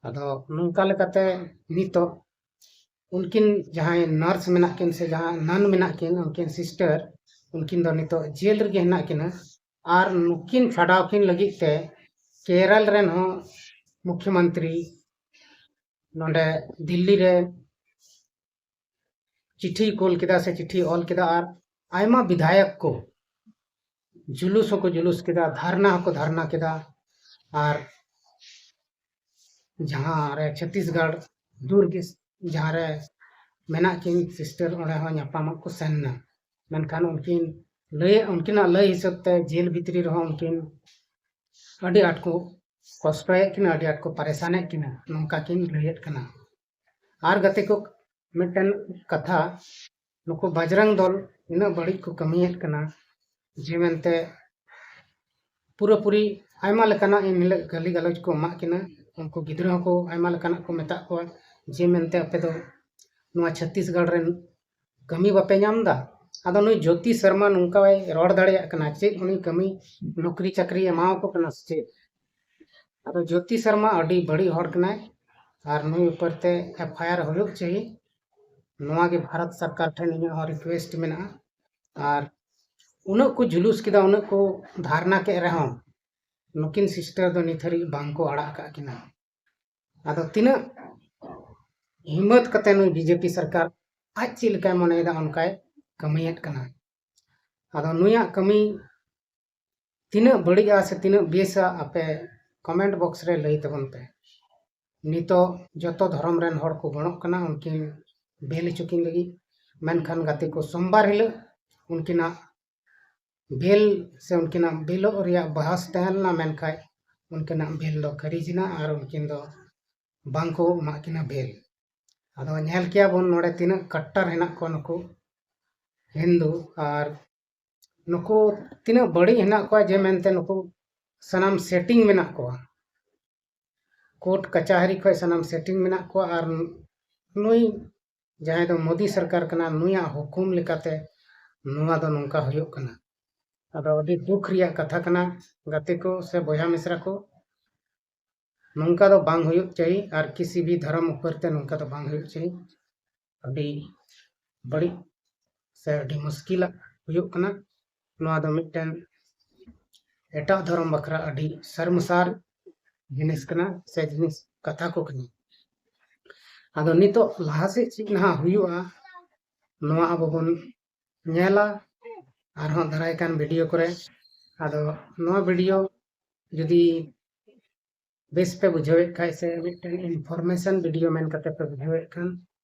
ᱟᱫᱚ ᱱᱚᱝᱠᱟ ᱞᱮᱠᱟᱛᱮ ᱱᱤᱛᱚᱜ ᱩᱱᱠᱤᱱ ᱡᱟᱦᱟᱸᱭ ᱱᱟᱨᱥ ᱢᱮᱱᱟᱜ ᱠᱤᱱ ᱥᱮ ᱡᱟᱦᱟᱸ ᱱᱟᱱ ᱢᱮᱱᱟᱜ ᱠᱤᱱ, ᱩᱱᱠᱤᱱ ᱥᱤᱥᱴᱟᱨ, ᱩᱱᱠᱤᱱ ᱫᱚ ᱱᱤᱛᱚᱜ ᱡᱮᱞ ᱨᱮᱜᱮ ᱦᱮᱱᱟᱜ ᱠᱤᱱᱟ᱾ ᱟᱨ ᱱᱩᱠᱤᱱ ᱪᱷᱟᱰᱟᱣ ᱠᱤᱱ ᱞᱟᱹᱜᱤᱫ ᱛᱮ ᱠᱮᱨᱟᱞ ᱨᱮᱱ ᱦᱚᱸ ᱢᱩᱠᱷᱭᱚᱢᱚᱱᱛᱨᱤ ᱱᱚᱰᱮ ᱫᱤᱞᱞᱤ ᱨᱮ ᱪᱤᱴᱷᱤ ᱠᱩᱞ ᱠᱮᱫᱟ ᱥᱮ ᱪᱤᱴᱷᱤ ᱚᱞ ᱠᱮᱫᱟ, ᱟᱨ ᱟᱭᱢᱟ ᱵᱤᱫᱷᱟᱭᱚᱠ ᱠᱚ ᱡᱩᱞᱩᱥ ᱦᱚᱸᱠᱚ ᱡᱩᱞᱩᱥ ᱠᱮᱫᱟ, ᱫᱷᱟᱨᱱᱟ ᱦᱚᱸᱠᱚ ᱫᱷᱟᱨᱱᱟ ᱠᱮᱫᱟ᱾ ᱟᱨ ᱡᱟᱦᱟᱸ ᱨᱮ ᱪᱷᱚᱛᱤᱥᱜᱚᱲ ᱫᱩᱨᱜᱽ ᱡᱟᱦᱟᱸ ᱨᱮ ᱢᱮᱱᱟᱜ ᱠᱤᱱ ᱥᱤᱥᱴᱟᱨ, ᱚᱸᱰᱮ ᱦᱚᱸ ᱧᱟᱯᱟᱢᱚᱜ ᱠᱚ ᱥᱮᱱ ᱮᱱᱟ᱾ ᱢᱮᱱᱠᱷᱟᱱ ᱩᱱᱠᱤᱱ ᱞᱟᱹᱭ, ᱩᱱᱠᱤᱱᱟᱜ ᱞᱟᱹᱭ ᱦᱤᱥᱟᱹᱵ ᱛᱮ ᱡᱮᱞ ᱵᱷᱤᱛᱨᱤ ᱨᱮᱦᱚᱸ ᱩᱱᱠᱤᱱ ᱟᱹᱰᱤ ᱟᱸᱴ ᱠᱚ ᱠᱚᱥᱴᱚᱭᱮᱫ ᱠᱤᱱᱟ, ᱟᱹᱰᱤ ᱟᱸᱴ ᱠᱚ ᱯᱟᱨᱮᱥᱟᱱᱮᱫ ᱠᱤᱱᱟ, ᱱᱚᱝᱠᱟ ᱠᱤᱱ ᱞᱟᱹᱭᱮᱫ ᱠᱟᱱᱟ᱾ ᱟᱨ ᱜᱟᱛᱮ ᱠᱚ, ᱢᱤᱫᱴᱮᱱ ᱠᱟᱛᱷᱟ, ᱱᱩᱠᱩ ᱵᱟᱡᱽᱨᱟᱝ ᱫᱚᱞ ᱩᱱᱟᱹᱜ ᱵᱟᱹᱲᱤᱡ ᱠᱚ ᱠᱟᱹᱢᱤᱭᱮᱫ ᱠᱟᱱᱟ ᱡᱮ ᱢᱮᱱᱛᱮ ᱯᱩᱨᱟᱹᱯᱩᱨᱤ ᱟᱭᱢᱟ ᱞᱮᱠᱟᱱᱟᱜ ᱮᱱ ᱦᱤᱞᱳᱜ ᱜᱟᱹᱞᱤ ᱜᱟᱞᱚᱪ ᱠᱚ ᱮᱢᱟᱜ ᱠᱤᱱᱟ᱾ ᱩᱱᱠᱩ ᱜᱤᱫᱽᱨᱟᱹ ᱦᱚᱸᱠᱚ ᱟᱭᱢᱟ ᱞᱮᱠᱟᱱᱟᱜ ᱠᱚ ᱢᱮᱛᱟᱜ ᱠᱚᱣᱟ ᱡᱮ ᱢᱮᱱᱛᱮ ᱟᱯᱮ ᱫᱚ ᱱᱚᱣᱟ ᱪᱷᱚᱛᱤᱥᱜᱚᱲ ᱨᱮᱱ ᱠᱟᱹᱢᱤ ᱵᱟᱯᱮ ᱧᱟᱢ ᱮᱫᱟ᱾ ᱟᱫᱚ ᱱᱩᱭ ᱡᱳᱛᱤ ᱥᱚᱨᱢᱟ ᱱᱚᱝᱠᱟᱭ ᱨᱚᱲ ᱫᱟᱲᱮᱭᱟᱜ ᱠᱟᱱᱟ, ᱪᱮᱫ ᱩᱱᱤ ᱠᱟᱹᱢᱤ ᱱᱚᱠᱨᱤ ᱪᱟᱹᱠᱨᱤ ᱮᱢᱟᱣᱟᱠᱚ ᱠᱟᱱᱟ ᱥᱮ ᱪᱮᱫ? ᱟᱫᱚ ᱡᱳᱛᱤ ᱥᱚᱨᱢᱟ ᱟᱹᱰᱤ ᱵᱟᱹᱲᱤᱡ ᱦᱚᱲ ᱠᱟᱱᱟᱭ, ᱟᱨ ᱱᱩᱭ ᱩᱯᱚᱨ ᱛᱮ ᱮᱯᱷ ᱟᱭ ᱟᱨ ᱦᱩᱭᱩᱜ ᱪᱟᱹᱦᱤ᱾ ᱱᱚᱣᱟ ᱜᱮ ᱵᱷᱟᱨᱚᱛ ᱥᱚᱨᱠᱟᱨ ᱴᱷᱮᱱ ᱤᱧᱟᱹᱜ ᱦᱚᱸ ᱨᱤᱠᱩᱭᱮᱥᱴ ᱢᱮᱱᱟᱜᱼᱟ᱾ ᱟᱨ ᱩᱱᱟᱹᱜ ᱠᱚ ᱡᱩᱞᱩᱥ ᱠᱮᱫᱟ, ᱩᱱᱟᱹᱜ ᱠᱚ ᱫᱷᱟᱨᱱᱟ ᱠᱮᱫ ᱨᱮᱦᱚᱸ ᱱᱩᱠᱤᱱ ᱥᱤᱥᱴᱟᱨ ᱫᱚ ᱱᱤᱛ ᱦᱟᱹᱨᱤᱡ ᱵᱟᱝ ᱠᱚ ᱟᱲᱟᱜ ᱟᱠᱟᱫ ᱠᱤᱱᱟ᱾ ᱟᱫᱚ ᱛᱤᱱᱟᱹᱜ ᱦᱤᱢᱢᱚᱛ ᱠᱟᱛᱮ ᱱᱩᱭ ᱵᱤᱡᱮᱯᱤ ᱥᱚᱨᱠᱟᱨ ᱟᱡ ᱪᱮᱫ ᱞᱮᱠᱟᱭ ᱢᱚᱱᱮᱭᱮᱫᱟ ᱚᱱᱠᱟᱭ ᱠᱟᱹᱢᱤᱭᱮᱫ ᱠᱟᱱᱟ᱾ ᱟᱫᱚ ᱱᱩᱭᱟᱜ ᱠᱟᱹᱢᱤ ᱛᱤᱱᱟᱹᱜ ᱵᱟᱹᱲᱤᱡᱼᱟ ᱥᱮ ᱛᱤᱱᱟᱹᱜ ᱵᱮᱥᱟ, ᱟᱯᱮ comment box ᱨᱮ ᱞᱟᱹᱭ ᱛᱟᱵᱚᱱ ᱯᱮ᱾ ᱱᱤᱛᱚᱜ ᱡᱚᱛᱚ ᱫᱷᱚᱨᱚᱢ ᱨᱮᱱ ᱦᱚᱲ ᱠᱚ ᱜᱚᱲᱚᱜ ᱠᱟᱱᱟ ᱩᱱᱠᱤᱱ ᱵᱮᱞ ᱦᱚᱪᱚ ᱠᱤᱱ ᱞᱟᱹᱜᱤᱫ, ᱢᱮᱱᱠᱷᱟᱱ ᱜᱟᱛᱮ ᱠᱚ, ᱥᱳᱢᱵᱟᱨ ᱦᱤᱞᱳᱜ ᱩᱱᱠᱤᱱᱟᱜ ᱵᱮᱞ ᱥᱮ ᱩᱱᱠᱤᱱᱟᱜ ᱵᱮᱞᱚᱜ ᱨᱮᱭᱟᱜ ᱵᱟᱦᱟᱥ ᱛᱟᱦᱮᱸ ᱞᱮᱱᱟ, ᱢᱮᱱᱠᱷᱟᱱ ᱩᱱᱠᱤᱱᱟᱜ ᱵᱮᱞ ᱫᱚ ᱠᱷᱟᱹᱨᱤᱡ ᱮᱱᱟ ᱟᱨ ᱩᱱᱠᱤᱱ ᱫᱚ ᱵᱟᱝ ᱠᱚ ᱮᱢᱟᱜ ᱠᱤᱱᱟ ᱵᱮᱞ᱾ ᱟᱫᱚ ᱧᱮᱞ ᱠᱮᱭᱟ ᱵᱚᱱ ᱱᱚᱰᱮ ᱛᱤᱱᱟᱹᱜ ᱠᱟᱴᱴᱟᱨ ᱦᱮᱱᱟᱜ ᱠᱚᱣᱟ ᱱᱩᱠᱩ ᱦᱤᱱᱫᱩ, ᱟᱨ ᱱᱩᱠᱩ ᱛᱤᱱᱟᱹᱜ ᱵᱟᱹᱲᱤᱡ ᱦᱮᱱᱟᱜ ᱠᱚᱣᱟ ᱡᱮ ᱢᱮᱱᱛᱮ ᱱᱩᱠᱩ ᱥᱟᱱᱟᱢ setting ᱢᱮᱱᱟᱜ ᱠᱚᱣᱟ, ᱠᱳᱨᱴ ᱠᱟᱪᱟᱦᱟᱹᱨᱤ ᱠᱷᱚᱱ ᱥᱟᱱᱟᱢ setting ᱢᱮᱱᱟᱜ ᱠᱚᱣᱟ᱾ ᱟᱨ ᱱᱩᱭ ᱡᱟᱦᱟᱸᱭ ᱫᱚ ᱢᱳᱫᱤ ᱥᱚᱨᱠᱟᱨ ᱠᱟᱱᱟ, ᱱᱩᱭᱟᱜ ᱦᱩᱠᱩᱢ ᱞᱮᱠᱟᱛᱮ ᱱᱚᱣᱟ ᱫᱚ ᱱᱚᱝᱠᱟ ᱦᱩᱭᱩᱜ ᱠᱟᱱᱟ᱾ ᱟᱫᱚ ᱟᱹᱰᱤ ᱫᱩᱠ ᱨᱮᱭᱟᱜ ᱠᱟᱛᱷᱟ ᱠᱟᱱᱟ ᱜᱟᱛᱮ ᱠᱚ ᱥᱮ ᱵᱚᱭᱦᱟ ᱢᱤᱥᱨᱟ ᱠᱚ, ᱱᱚᱝᱠᱟ ᱫᱚ ᱵᱟᱝ ᱦᱩᱭᱩᱜ ᱪᱟᱹᱦᱤ ᱟᱨ ᱠᱤᱥᱤ ᱵᱷᱤ ᱫᱷᱚᱨᱚᱢ ᱩᱯᱚᱨ ᱛᱮ ᱱᱚᱝᱠᱟ ᱫᱚ ᱵᱟᱝ ᱦᱩᱭᱩᱜ ᱪᱟᱹᱦᱤ᱾ ᱟᱹᱰᱤ ᱵᱟᱹᱲᱤᱡ ᱥᱮ ᱟᱹᱰᱤ ᱢᱩᱥᱠᱤᱞᱟᱜ ᱦᱩᱭᱩᱜ ᱠᱟᱱᱟ᱾ ᱱᱚᱣᱟ ᱫᱚ ᱢᱤᱫᱴᱮᱱ ᱮᱴᱟᱜ ᱫᱷᱚᱨᱚᱢ ᱵᱟᱠᱷᱨᱟ ᱟᱹᱰᱤ ᱥᱟᱨᱢᱥᱟᱨ ᱡᱤᱱᱤᱥ ᱠᱟᱱᱟ ᱥᱮ ᱡᱤᱱᱤᱥ ᱠᱟᱛᱷᱟ ᱠᱚ ᱠᱟᱱᱟ᱾ ᱟᱫᱚ ᱱᱤᱛᱚᱜ ᱞᱟᱦᱟ ᱥᱮᱫ ᱪᱮᱫ ᱱᱟᱦᱟᱜ ᱦᱩᱭᱩᱜᱼᱟ, ᱱᱚᱣᱟ ᱟᱵᱚ ᱵᱚᱱ ᱧᱮᱞᱟ ᱟᱨᱦᱚᱸ ᱫᱟᱨᱟᱭ ᱠᱟᱱ video ᱠᱚᱨᱮ᱾ ᱟᱫᱚ ᱱᱚᱣᱟ video ᱡᱩᱫᱤ ᱵᱮᱥ ᱯᱮ ᱵᱩᱡᱷᱟᱹᱣᱮᱫ ᱠᱷᱟᱡ ᱥᱮ ᱢᱤᱫᱴᱮᱱ information video ᱢᱮᱱ ᱠᱟᱛᱮ ᱯᱮ ᱵᱩᱡᱷᱟᱹᱣᱮᱫ ᱠᱷᱟᱱ,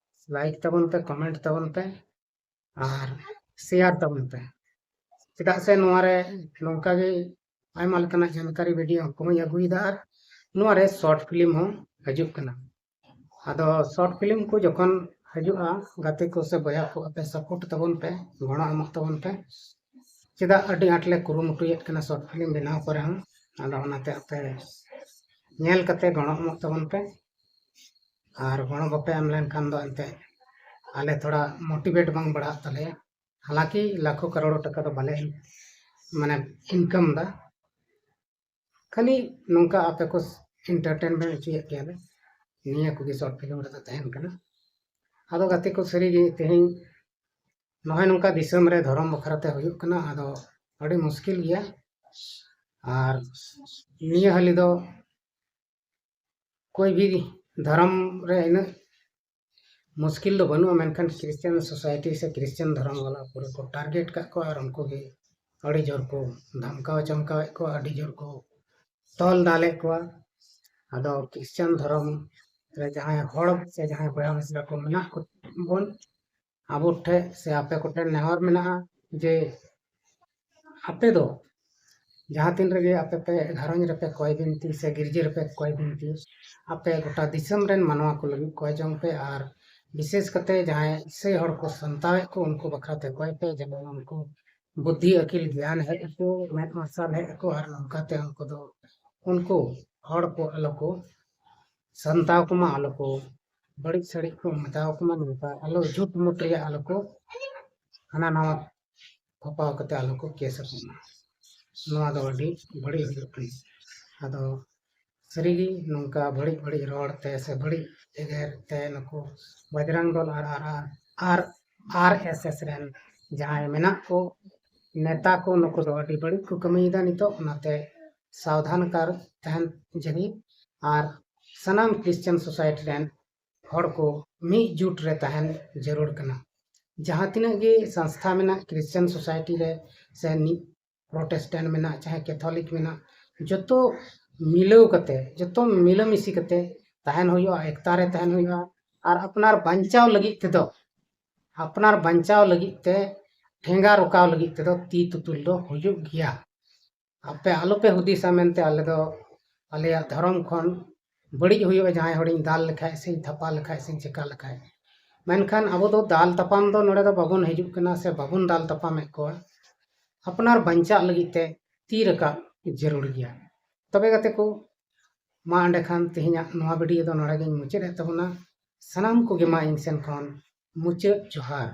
like ᱛᱟᱵᱚᱱ ᱯᱮ, comment ᱛᱟᱵᱚᱱ ᱯᱮ ᱟᱨ share ᱛᱟᱵᱚᱱ ᱯᱮ᱾ ᱪᱮᱫᱟᱜ ᱥᱮ ᱱᱚᱣᱟ ᱨᱮ ᱱᱚᱝᱠᱟ ᱜᱮ ᱟᱭᱢᱟ ᱞᱮᱠᱟᱱᱟᱜ ᱡᱟᱱᱠᱟᱨᱤ video ᱠᱚᱦᱚᱸᱧ ᱟᱹᱜᱩᱭᱮᱫᱟ ᱟᱨ ᱱᱚᱣᱟ ᱨᱮ short film ᱦᱚᱸ ᱦᱤᱡᱩᱜ ᱠᱟᱱᱟ᱾ ᱟᱫᱚ short film ᱠᱚ ᱡᱚᱠᱷᱚᱱ ᱦᱤᱡᱩᱜᱼᱟ, ᱜᱟᱛᱮ ᱠᱚ ᱥᱮ ᱵᱚᱭᱦᱟ ᱠᱚ, ᱟᱯᱮ support ᱛᱟᱵᱚᱱ ᱯᱮ, ᱜᱚᱲᱚ ᱮᱢᱚᱜ ᱛᱟᱵᱚᱱ ᱯᱮ᱾ ᱪᱮᱫᱟᱜ ᱟᱹᱰᱤ ᱟᱸᱴ ᱞᱮ ᱠᱩᱨᱩᱢᱩᱴᱩᱭᱮᱫ ᱠᱟᱱᱟ short film ᱵᱮᱱᱟᱣ ᱠᱚᱨᱮ ᱦᱚᱸ᱾ ᱟᱫᱚ ᱚᱱᱟᱛᱮ ᱟᱯᱮ ᱧᱮᱞ ᱠᱟᱛᱮ ᱜᱚᱲᱚ ᱮᱢᱚᱜ ᱛᱟᱵᱚᱱ ᱯᱮ ᱟᱨ ᱜᱚᱲᱚ ᱵᱟᱯᱮ ᱮᱢ ᱞᱮᱱᱠᱷᱟᱱ ᱫᱚ ᱮᱱᱛᱮ ᱟᱞᱮ ᱛᱷᱚᱲᱟ motivate ᱵᱟᱝ ᱵᱟᱲᱦᱟᱜ ᱛᱟᱞᱮᱭᱟ᱾ ᱦᱟᱞᱟᱸᱠᱤ ᱞᱟᱠᱷᱚ ᱠᱟᱨᱳᱲ ᱴᱟᱠᱟ ᱫᱚ ᱵᱟᱞᱮ ᱢᱟᱱᱮ income ᱫᱟ, ᱠᱷᱟᱹᱞᱤ ᱱᱚᱝᱠᱟ ᱟᱯᱮ ᱠᱚ entertainment ᱦᱚᱪᱚᱭᱮᱫ ᱯᱮᱭᱟᱞᱮ, ᱱᱤᱭᱟᱹ ᱠᱚᱜᱮ short film ᱨᱮᱫᱚ ᱛᱟᱦᱮᱱ ᱠᱟᱱᱟ᱾ ᱟᱫᱚ ᱜᱟᱛᱮ ᱠᱚ, ᱥᱟᱹᱨᱤᱜᱮ ᱛᱮᱦᱮᱧ ᱱᱚᱜᱼᱚᱭ ᱱᱚᱝᱠᱟ ᱫᱤᱥᱚᱢ ᱨᱮ ᱫᱷᱚᱨᱚᱢ ᱵᱟᱠᱷᱨᱟ ᱛᱮ ᱦᱩᱭᱩᱜ ᱠᱟᱱᱟ, ᱟᱫᱚ ᱟᱹᱰᱤ ᱢᱩᱥᱠᱤᱞ ᱜᱮᱭᱟ᱾ ᱟᱨ ᱱᱤᱭᱟᱹ ᱦᱟᱹᱞᱤ ᱫᱚ ᱠᱳᱭ ᱵᱷᱤ ᱫᱷᱚᱨᱚᱢ ᱨᱮ ᱤᱱᱟᱹᱜ ᱢᱩᱥᱠᱤᱞ ᱫᱚ ᱵᱟᱹᱱᱩᱜᱼᱟ, ᱢᱮᱱᱠᱷᱟᱱ Christian society ᱥᱮ Christian ᱫᱷᱚᱨᱚᱢ ᱵᱟᱞᱟ ᱯᱩᱨᱟᱹ ᱠᱚ target ᱠᱟᱜ ᱠᱚᱣᱟ ᱟᱨ ᱩᱱᱠᱩ ᱜᱮ ᱟᱹᱰᱤ ᱡᱳᱨ ᱠᱚ ᱫᱷᱟᱢᱠᱟᱣ ᱪᱟᱢᱠᱟᱣᱮᱫ ᱠᱚᱣᱟ, ᱟᱹᱰᱤ ᱡᱳᱨ ᱠᱚ ᱛᱚᱞ ᱫᱟᱞᱮᱫ ᱠᱚᱣᱟ᱾ ᱟᱫᱚ ᱠᱷᱨᱤᱥᱪᱟᱱ ᱫᱷᱚᱨᱚᱢ ᱨᱮ ᱡᱟᱦᱟᱸᱭ ᱦᱚᱲ ᱥᱮ ᱡᱟᱦᱟᱸᱭ ᱵᱚᱭᱦᱟ ᱢᱤᱥᱨᱟ ᱠᱚ ᱢᱮᱱᱟᱜ ᱠᱚ ᱵᱚᱱ, ᱟᱵᱚ ᱴᱷᱮᱱ ᱥᱮ ᱟᱯᱮ ᱠᱚᱴᱷᱮᱱ ᱱᱮᱦᱚᱨ ᱢᱮᱱᱟᱜᱼᱟ ᱡᱮ ᱟᱯᱮ ᱫᱚ ᱡᱟᱦᱟᱸ ᱛᱤᱱ ᱨᱮᱜᱮ ᱟᱯᱮ ᱯᱮ ᱜᱷᱟᱨᱚᱸᱡᱽ ᱨᱮᱯᱮ ᱠᱚᱭ ᱵᱤᱱᱛᱤ ᱥᱮ ᱜᱤᱨᱡᱟᱹ ᱨᱮᱯᱮ ᱠᱚᱭ ᱵᱤᱱᱛᱤ, ᱟᱯᱮ ᱜᱚᱴᱟ ᱫᱤᱥᱚᱢ ᱨᱮᱱ ᱢᱟᱱᱣᱟ ᱠᱚ ᱞᱟᱹᱜᱤᱫ ᱠᱚᱭ ᱡᱚᱝ ᱯᱮ᱾ ᱟᱨ ᱵᱤᱥᱮᱥ ᱠᱟᱛᱮ ᱡᱟᱦᱟᱸᱭ ᱤᱥᱟᱹᱭ ᱦᱚᱲ ᱠᱚ ᱥᱟᱱᱛᱟᱣᱮᱫ ᱠᱚ, ᱩᱱᱠᱩ ᱵᱟᱠᱷᱨᱟ ᱛᱮ ᱠᱚᱭ ᱯᱮ, ᱡᱮᱢᱚᱱ ᱩᱱᱠᱩ ᱵᱩᱫᱽᱫᱷᱤ ᱟᱹᱠᱤᱞ ᱜᱮᱭᱟᱱ ᱦᱮᱡ ᱟᱠᱚ, ᱢᱮᱫ ᱢᱟᱨᱥᱟᱞ ᱦᱮᱡ ᱟᱠᱚ, ᱟᱨ ᱱᱚᱝᱠᱟᱛᱮ ᱩᱱᱠᱩ ᱫᱚ ᱩᱱᱠᱩ ᱦᱚᱲ ᱠᱚ ᱟᱞᱚ ᱠᱚ ᱥᱟᱱᱛᱟᱣ ᱠᱚᱢᱟ, ᱟᱞᱚ ᱠᱚ ᱵᱟᱹᱲᱤᱡ ᱥᱟᱹᱲᱤᱡ ᱠᱚ ᱢᱮᱛᱟᱣ ᱠᱚᱢᱟ, ᱱᱚᱝᱠᱟ ᱟᱞᱚ ᱡᱷᱩᱴ ᱢᱩᱴ ᱨᱮᱭᱟᱜ ᱟᱞᱚ ᱠᱚ ᱦᱟᱱᱟ ᱱᱟᱣᱟ ᱠᱷᱚᱯᱟᱣ ᱠᱟᱛᱮ ᱟᱞᱚ ᱠᱚ ᱠᱮᱥ ᱟᱠᱚ ᱢᱟ᱾ ᱱᱚᱣᱟ ᱫᱚ ᱟᱹᱰᱤ ᱵᱟᱹᱲᱤᱡ ᱦᱩᱭᱩᱜ ᱠᱟᱱᱟ᱾ ᱟᱫᱚ ᱥᱟᱹᱨᱤᱜᱮ ᱱᱚᱝᱠᱟ ᱵᱟᱹᱲᱤᱡ ᱵᱟᱹᱲᱤᱡ ᱨᱚᱲ ᱛᱮ ᱥᱮ ᱵᱟᱹᱲᱤᱡ ᱮᱜᱮᱨ ᱛᱮ ᱱᱩᱠᱩ ᱵᱟᱡᱽᱨᱟᱝ ᱫᱚᱞ ᱟᱨ ᱟᱨ ᱟᱨ ᱟᱨ ᱮᱥ ᱮᱥ ᱨᱮᱱ ᱡᱟᱦᱟᱸᱭ ᱢᱮᱱᱟᱜ ᱠᱚ ᱱᱮᱛᱟ ᱠᱚ, ᱱᱩᱠᱩ ᱫᱚ ᱟᱹᱰᱤ ᱵᱟᱹᱲᱤᱡ ᱠᱚ ᱠᱟᱹᱢᱤᱭᱮᱫᱟ ᱱᱤᱛᱚᱜ᱾ ᱚᱱᱟᱛᱮ ᱥᱟᱵᱫᱷᱟᱱ ᱠᱟᱨ ᱛᱟᱦᱮᱱ ᱡᱟᱹᱨᱩᱲ, ᱟᱨ ᱥᱟᱱᱟᱢ ᱠᱷᱨᱤᱥᱪᱟᱱ ᱥᱳᱥᱟᱭᱴᱤ ᱨᱮᱱ ᱦᱚᱲ ᱠᱚ ᱢᱤᱫ ᱡᱩᱴ ᱨᱮ ᱛᱟᱦᱮᱱ ᱡᱟᱹᱨᱩᱲ ᱠᱟᱱᱟ᱾ ᱡᱟᱦᱟᱸ ᱛᱤᱱᱟᱹᱜ ᱜᱮ ᱥᱚᱝᱥᱛᱷᱟ ᱢᱮᱱᱟᱜ ᱠᱷᱨᱤᱥᱪᱟᱱ ᱥᱳᱥᱟᱭᱴᱤ ᱨᱮ, ᱥᱮ ᱱᱤ-, ᱯᱨᱚᱴᱮᱥᱴᱮᱱᱴ ᱢᱮᱱᱟᱜ, ᱪᱟᱦᱮ ᱠᱮᱛᱷᱚᱞᱤᱠ ᱢᱮᱱᱟᱜ, ᱡᱚᱛᱚ ᱢᱤᱞᱟᱹᱣ ᱠᱟᱛᱮ, ᱡᱚᱛᱚ ᱢᱤᱞᱟᱹᱢᱤᱥᱤ ᱠᱟᱛᱮ ᱛᱟᱦᱮᱱ ᱦᱩᱭᱩᱜᱼᱟ, ᱮᱠᱛᱟ ᱨᱮ ᱛᱟᱦᱮᱱ ᱦᱩᱭᱩᱜᱼᱟ᱾ ᱟᱨ ᱟᱯᱱᱟᱨ ᱵᱟᱧᱪᱟᱣ ᱞᱟᱹᱜᱤᱫ ᱛᱮᱫᱚ, ᱟᱯᱱᱟᱨ ᱵᱟᱧᱪᱟᱣ ᱞᱟᱹᱜᱤᱫ ᱛᱮ ᱴᱷᱮᱸᱜᱟ ᱨᱚᱠᱟᱣ ᱞᱟᱹᱜᱤᱫ ᱛᱮᱫᱚ ᱛᱤ ᱛᱩᱛᱩᱞ ᱫᱚ ᱦᱩᱭᱩᱜ ᱜᱮᱭᱟ᱾ ᱟᱯᱮ ᱟᱞᱚᱯᱮ ᱦᱩᱫᱤᱥᱟ ᱢᱮᱱᱛᱮ ᱟᱞᱮ ᱫᱚ ᱟᱞᱮᱭᱟᱜ ᱫᱷᱚᱨᱚᱢ ᱠᱷᱚᱱ ᱵᱟᱹᱲᱤᱡ ᱦᱩᱭᱩᱜᱼᱟ, ᱡᱟᱦᱟᱸᱭ ᱦᱚᱲᱤᱧ ᱫᱟᱞ ᱞᱮᱠᱷᱟᱡ ᱥᱮᱧ ᱛᱷᱟᱯᱟ ᱞᱮᱠᱷᱟᱡ ᱥᱮᱧ ᱪᱮᱠᱟ ᱞᱮᱠᱷᱟᱡ᱾ ᱢᱮᱱᱠᱷᱟᱱ ᱟᱵᱚ ᱫᱚ ᱫᱟᱞ ᱛᱟᱯᱟᱢ ᱫᱚ ᱱᱚᱰᱮ ᱫᱚ ᱵᱟᱵᱚᱱ ᱦᱤᱡᱩᱜ ᱠᱟᱱᱟ ᱥᱮ ᱵᱟᱵᱚᱱ ᱫᱟᱞ ᱛᱟᱯᱟᱢᱮᱫ ᱠᱚᱣᱟ᱾ ᱟᱯᱱᱟᱨ ᱵᱟᱧᱪᱟᱜ ᱞᱟᱹᱜᱤᱫ ᱛᱮ ᱛᱤ ᱨᱟᱠᱟᱵ ᱡᱟᱹᱨᱩᱲ ᱜᱮᱭᱟ᱾ ᱛᱚᱵᱮ ᱜᱟᱛᱮ ᱠᱚ, ᱢᱟ ᱮᱸᱰᱮᱠᱷᱟᱱ ᱛᱮᱦᱮᱧᱟᱜ ᱱᱚᱣᱟ ᱵᱷᱤᱰᱤᱭᱳ ᱫᱚ ᱱᱚᱰᱮ ᱜᱤᱧ ᱢᱩᱪᱟᱹᱫ ᱮᱫ ᱛᱟᱵᱚᱱᱟ᱾ ᱥᱟᱱᱟᱢ ᱠᱚᱜᱮ ᱢᱟ ᱤᱧ ᱥᱮᱱ ᱠᱷᱚᱱ ᱢᱩᱪᱟᱹᱫ ᱡᱚᱦᱟᱨ᱾